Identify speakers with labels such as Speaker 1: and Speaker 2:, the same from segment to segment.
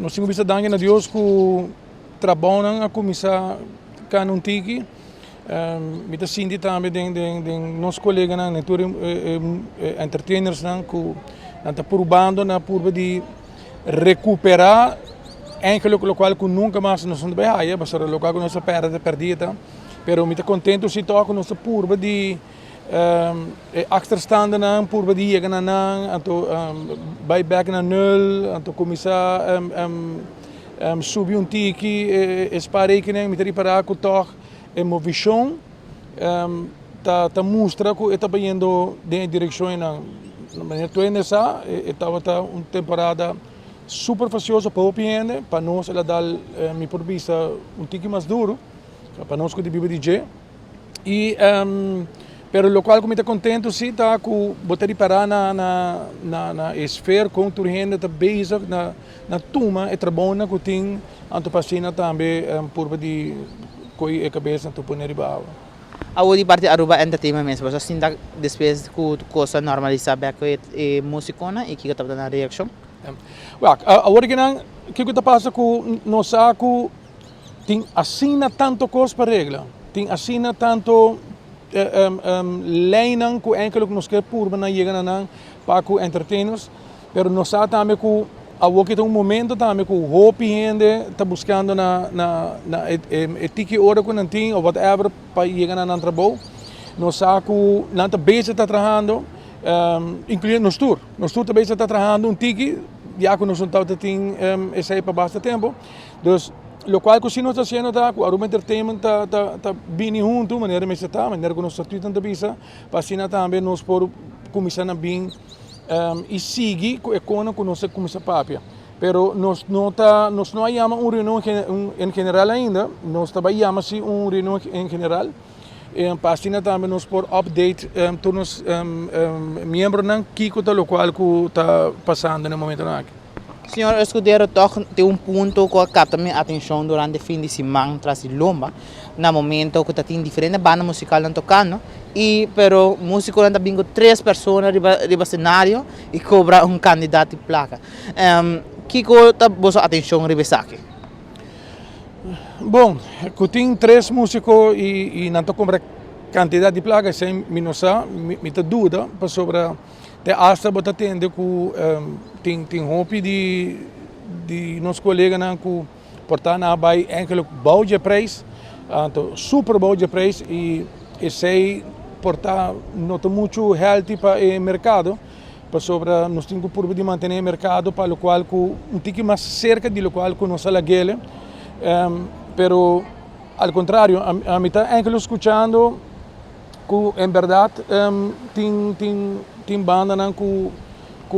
Speaker 1: Nos tin ku bisa danki na Dios ku trabounan a kuminsá kana un tiki. Mi ta sinti tambe den nos koleganan, den tur e entertainersnan ku nan ta purbando na purba di rekuperá eigenlijk lokual ku nunka mas nos no ta bai haya, pasobra lokual ku nos a pèrdè ta pèrdí ta. Pero mi ta kontentu si tòg ku nos ta purba di e achterstandennan, purba di yega na nan, anto bai bèk na nul, anto kuminsá subi un tiki e spaarrekening. Mi ta ripará ku tòg e movishon ta mustra ku e ta bayendo den e direkshon einan. Manera tur hende sa, e tabata un temporada super fasioso pa hopi hende, pa nos el a dal mi por bisa un tiki mas duru, pa nos ku ta biba di dje. I pero lokual ku mi ta kontentu si ta ku bo ta ripará na e sfer kon tur hende ta bezig na tuma e trabounan ku tin anto pa asina tambe purba di koe e kabes anto pone riba awa.
Speaker 2: Awor di parti Aruba Entertainment mes, boso a sinta despues ku kos a normalisa bek ku e musikonan i kiko tabata nan reakshon?
Speaker 1: Wak, awor kinan kiko ta pasa ku nos sa ku Tin asina tanto kos pa regla, tin asina tanto leinan ku enkele ku nos ke purba na yega na nan pa ku entertainers, pero nos sa tambe ku awor ki ta un momento tambe ku hopi hende ta buskando na e tiki ora ku nan tin of whatever pa yega na nan trabou. Nos sa ku nan ta bezig ta trahando, inkluyendo nos tur, nos tur ta bezig ta trahando un tiki ya ku nos no tabata tin esei pa basta tempo. Dus, lokual ku si nos ta hasiendo ta ku Aruba Entertainment ta bini huntu manera mester ta, manera ku nos statutonan ta bisa, pa asina tambe nos por kuminsá na bin i sigui ku e konan ku nos a kuminsá papia. Pero nos no ta, nos no a yama un reunion en general ainda, nos ta bai yama si un reunion en general pa asina tambe nos por update tur nos miembronan kiko ta lokual ku ta pasando na e momentonan aki.
Speaker 2: Señor Escudero, tòg tin un punto ku a kapta mi atenshon durante fin di siman tras di lomba, na momento ku ta tin diferente banda musikalnan tokando i pero musikonan ta bin ku tres persona riba riba senario i kobra un kandidat di plaka. Kiko ta boso atenshon riba esaki?
Speaker 1: Bon, ku tin tres musiko i nan ta kobra kantidat di plaka esei mi no sa, mi ta duda pasobra. Te hasta bo ta tende ku tin hopi di nos koleganan ku por ta nan a bai enkele bou dje preis, anto super bou dje preis i esei por ta no ta muchu healthy pa e merkado pasobra nos tin ku purba di mantené e merkado pa lokual ku un tiki mas serka di lokual ku nos a lag'el. Pero al kontrario ami ta enkele skuchando. Ku en bèrdat tin bandanan ku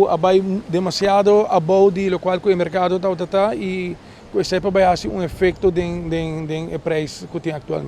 Speaker 1: a bai demasiado abou di lokual ku e merkado tabata ta i ku esei por bai hasi un efekto den e preis ku tin aktualmente.